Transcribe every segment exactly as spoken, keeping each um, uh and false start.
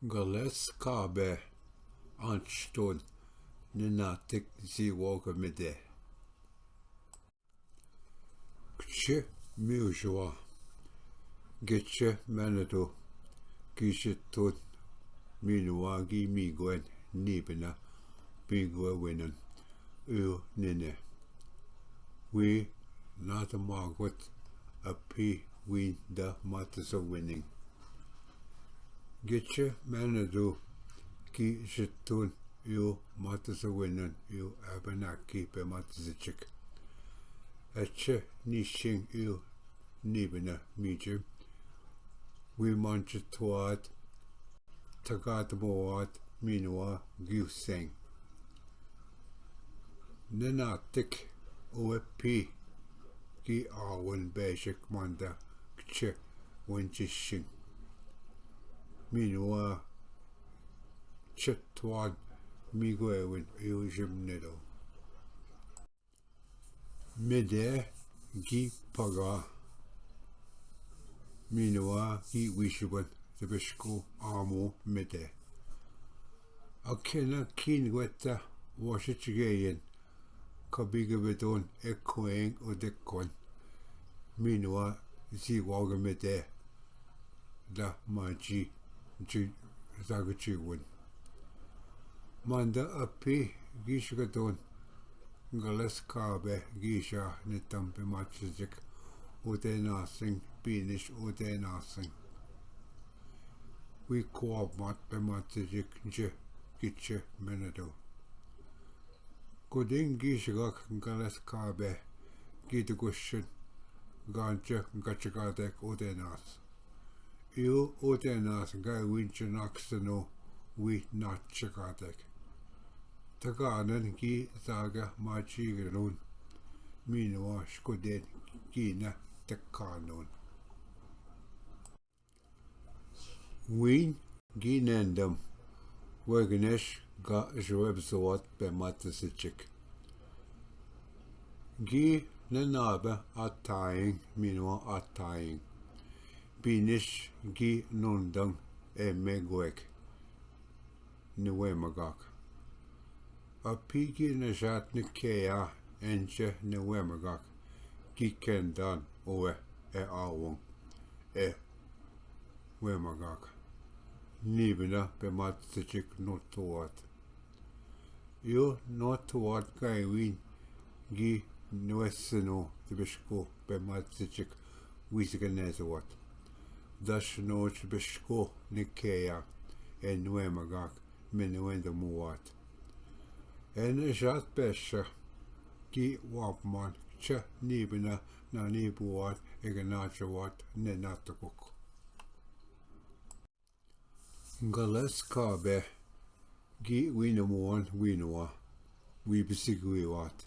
Gales kabe anchton nenatik ziwog mide. Kche miujwa, geche menedu, gichitun, minwa gi migwen nibina, migwe winun, u nine. Wi nata magot api win da matasa winning. Geche menedu, gichitun, u matasa winun, u Abenaki pe matasa chik. Eche nishing u nibina mije. Wi manchitwat, tagatmowat, minwa giuseng. Nenatik uwe pi gi awen bejek manda kche wenchishing. Minwa chetwan migwe win u jimnedo. Mide gi paga, minwa gi wishiban tebeshko amu mide. Akena kin gweta washichigeyen, kabiga bedon ekweng odekon, minwa ziwog mide. Da maji ji zagachiwun. Manda api gish gadon, gales kabe gisha nitam pe machizik, ute nasing, binish ute nasing. Wi kwab mat pe machizik je giche menedo. Kudin gish gak gales kabe, gid gushin, ganche gachgadek ute nas. Iu ute nas gai winche naksano wi nachgadek. Taganen gi zaga machi grenun, minwa shkuden gina tekanun. Win gi nendam, wegnesh ga jweb zowat pe matasichik. Gi nenabe ataing, minwa ataing. Binish gi nundang e megwek. Niwemagak. Api gi nejat nikeya enche niwemagak. Gi kendan owe e awong. E wemagak. Nibina pe matsichik notuat. Yo notuat gaiwin gi nweseno tibishko pe matsichik wisganetuat. Dash noch bishko nikeya e nwemagak me nwendamuat. En jat pesha ki wapman cha nibina na nibuat e ganachawat ne natukuk. Gales kabe gi winamuan winwa, wi bisigwi wat.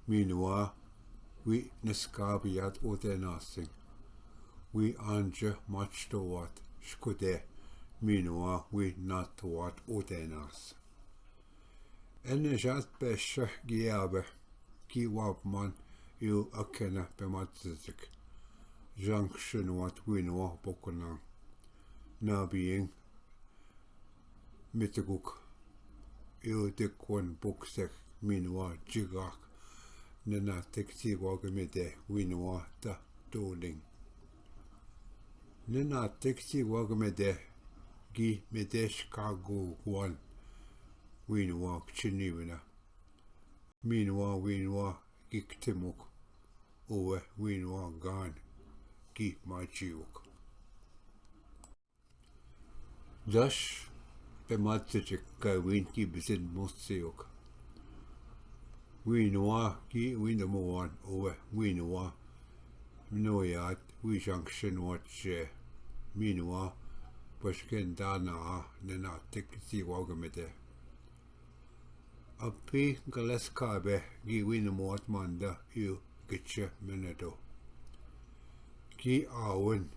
Minwa, wi niskab yat ote nasing. Wi anje machto wat, shkude, minwa, wi nat wat ote nas. En jat pesha gi abe, ki wapman yu akena pe matzizik. Junction wat winwa bokunang. Na biying mitiguk. Yu dikwan boksek minwa jigak. Nena teksi wagmede winwa ta doling. Nena teksi wagmede gi medesh kago gwan. Winwa kchini wina. Minwa winwa giktimuk. Uwe winwa gan gi machiuk. Dash pe matsichik gaiwin ki bisin mutsiuk. Winwa ki windamuan uwe winwa. Mnoyat wi junction wat che. Minwa pashken dana nena tik ziwa gumete. Api gales kabe gi winamuat manda yu giche menedo. Ki awen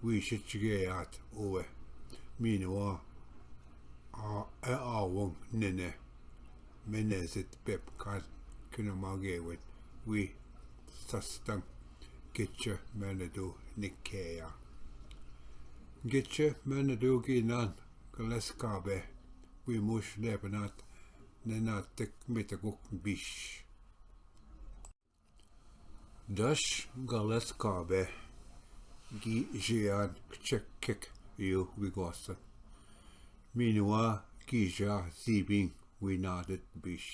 wi shichigeyat uwe. Minwa a, e awen nene. Menezit pepkan kinamagewen wi sastang giche menedo nikeya. Giचे men dogi nan गलस काबे, वी मुश डेपनात ने नातक मितकुक बिश। दश गलस काबे, गी जियान चक्कक यु विगोसन। मीनुआ गी जा जीबिंग वी नादत बिश।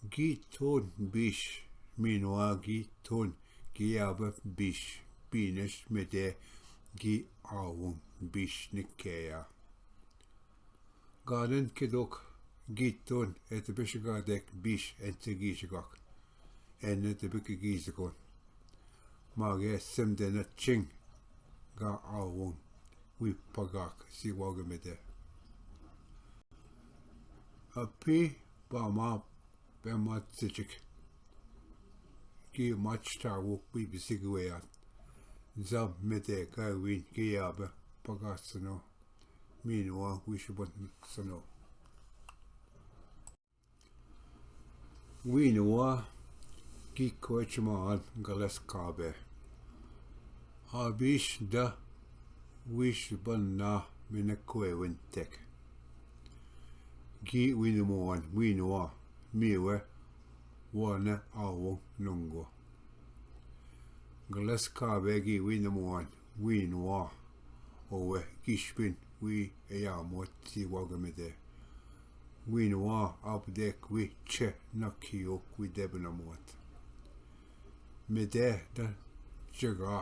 गी थोन बिश, मीनुआ गी थोन गी आब बिश, पीनश मेदे गी आउंग बिश निकेया। गानन के दोक गी थोन एत बिश गादेक बिश एंत गी शिगाक। एन एत बिक गी शिगोन। मागे सिम देना चिंग गा आउंग वी पगाक सी वाग मेदे। अपी बामा पेमात सिचिक की मच टावो पी बिसिग वेया। जब मेदे का वीन की आब पगासनो, मीनुआ विशबन सनो। वीनुआ की कोच मान गलस काबे। आबिश द विशबन ना मिनक वेवन तेक। गी विनमुआन वीनुआ मीवे वाने आवो नंगो। गलस काबे गी विनमुआन वीनुआ ओवे गिशपिन वी एयामोत सी वागमेदे। वीनुआ अब देख वी छे नखियोक वी देबनमोत। मेदे द जगा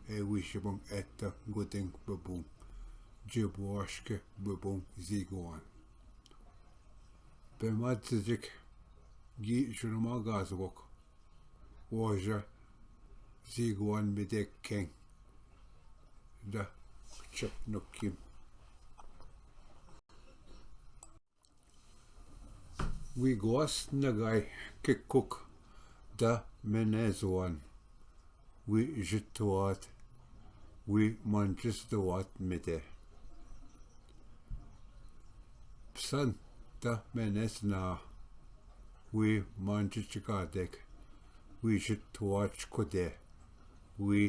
ए विशबंग एत गुदिंग बबुंग। जेबुआश के बबुंग जीगवान। पेमा जिजिक गी जुनमा गाजवक। वोजा जीगवान मेदे केंग द चप नकिम। वी गोस नगाई किकुक द मेने जुआन। वी जितवात वी मंजिस दवात मेदे। पसन द मेने जना वी मंजिस गादेक वी जितवात कुदे वी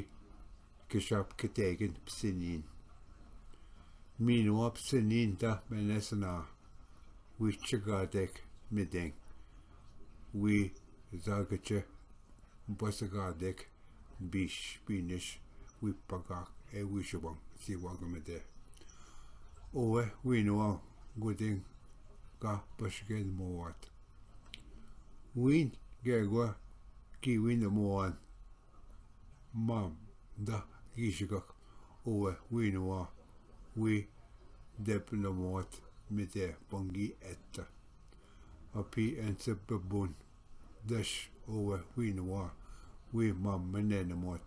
किशाब कितेगिन पसिनीन। मीनुआ पसिनीन द मेने जना वी चिगादेक मेदेंग। वी जागचे बस गादेक बीश पीनिश वी पगाक ए वी शुभंग सी वागमेदे। ओवे वीनुआ गुदिंग का पशगेन मोवात। वीन गेगवा की वीन मोवान। माम द गिशगक ओवे वीनुआ वी देपनमोत मेदे पंगी एत्त। अपी एंसे बबुन दश ओवे वीनुआ वी माम मने नमोत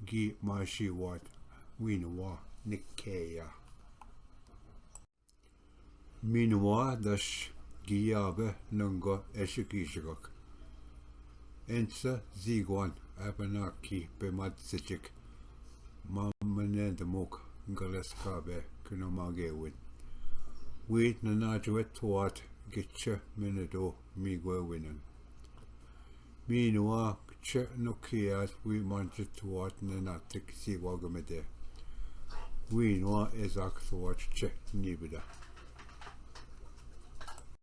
गी माशी वात वीनुआ निकेया। मीनुआ दश गियाबे नंगो एशकी शगक। एंसा जीगवान एबनाकी पेमाद सिचिक। मामने दमुक गलस काबे किनो मागे विन। वी ननाजवे थुआत गिच्छ मेने दो मीगवे विनन। मीनुआ च नुखियात वी मंजित वात ने नातिक सी वागमेदे। वीनुआ एजाक वात च नीबिदा।